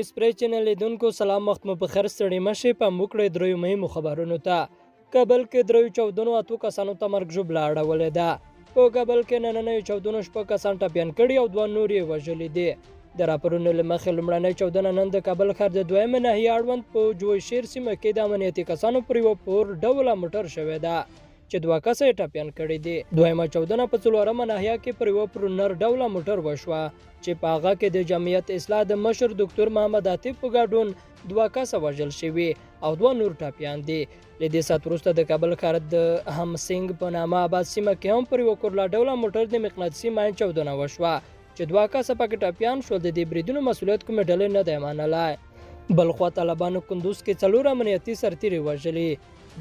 نیوز پرې چینل لیدونکو سلام، وخت مو په خیر. ستړي مه شئ، پام وکړئ دریو مهمو خبرونو ته. کابل کې دریو چاودنو اتو کسانو ته مرګ ژوبله اړولې ده. په کابل کې نننیو چاودنو شپږ کسان ټپیان کړي او دوه نور یې وژلي دي. د راپورونو له مخې لومړنۍ چاودنه نن د کابل ښار د دویمې ناحیې اړوند په جوی شیر سیمه کې د امنیتي کسانو پر یوه پور ډوله موټر شوې ده چې دوه کسه یې ټپیان کړي دي. دویمه چاودنه په څلورمه ناحیه کې پر یوه پرونر ډوله موټر وشوه چې په هغه کې د جمعیت اصلاح د مشر دکتور محمد عاطف په ګډون دوه کسه وژل شوي او دوه نور ټپیان دي. له دې ساعت وروسته د کابل ښار د همسینګ په نامه آباد سیمه کې هم پر یوه کورلا ډوله موټر د مقناطیسي ماین چاودنه وشوه چې دوه کسه پکې ټپیان شول. د دې بریدونو مسوولیت کومې ډلې نه دی منلی. بلخوا طالبانو کندوز کې څلور امنیتي سرتیري وژلي.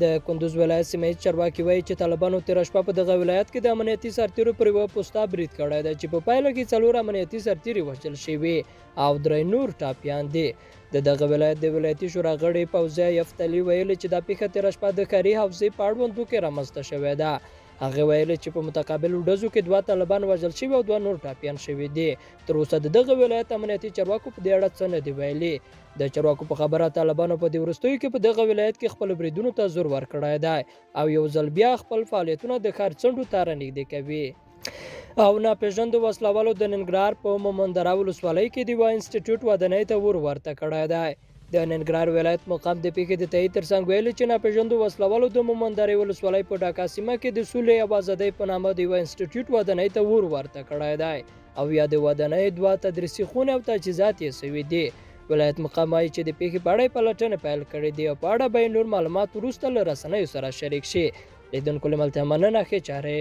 د کندوز ولایت سیمه ییز چارواکي وایي چې طالبانو تېره شپه په دغه ولایت کې د امنیتي سرتیرو پر یوه پوسته برید کړی دی چې په پایله کې څلور امنیتي سرتیري وژل شوي او درې نور ټپیان دي. د دغه ولایت د ولایتي شورا غړي فوزیه یفتلي ویلي چې دا پیښه تېره شپه د ښاري حوزې په اړوندو کې رامنځته شوې ده. هغې ویلي چې په متقابلو ډزو کې دوه طالبان وژل شوي او دوه نور ټپیان شوي دي. تر اوسه د دغه ولایت امنیتي چارواکو په دې اړه څه نه دي ویلي. د چارواکو په خبره طالبانو په دې وروستیو کې په دغه ولایت کې خپلو بریدونو ته زور ورکړی دی او یو ځل بیا خپل فعالیتونه د ښار څنډو ته رانږدې کوي. او ناپېژندو وسلهوالو د ننګرهار په مومندره ولسوالۍ کې د یوه انسټیټیوټ ودانۍ ته ور ورته کړی دی. د ننګرهار ولایت مقام د پیښې د تایید ترڅنګ ویلي چې ناپېژندو وسلهوالو د مومندرې ولسوالۍ په ډاکا سیمه کې د سولې او ازادۍ په نامه د یوه انسټیټیوټ ودانۍ ته ور ورته کړی دی او یادې ودانۍ دوه تدریسي خونې او تجهیزات یې سوي دي. ولایت مقام وایي چې د پیښې په اړه یې پلټنې پیل کړې دي او په اړه به یې نور معلومات وروسته له رسنیو سره شریک شي. لیدونکو له ملتیا مننه، ښې چارې.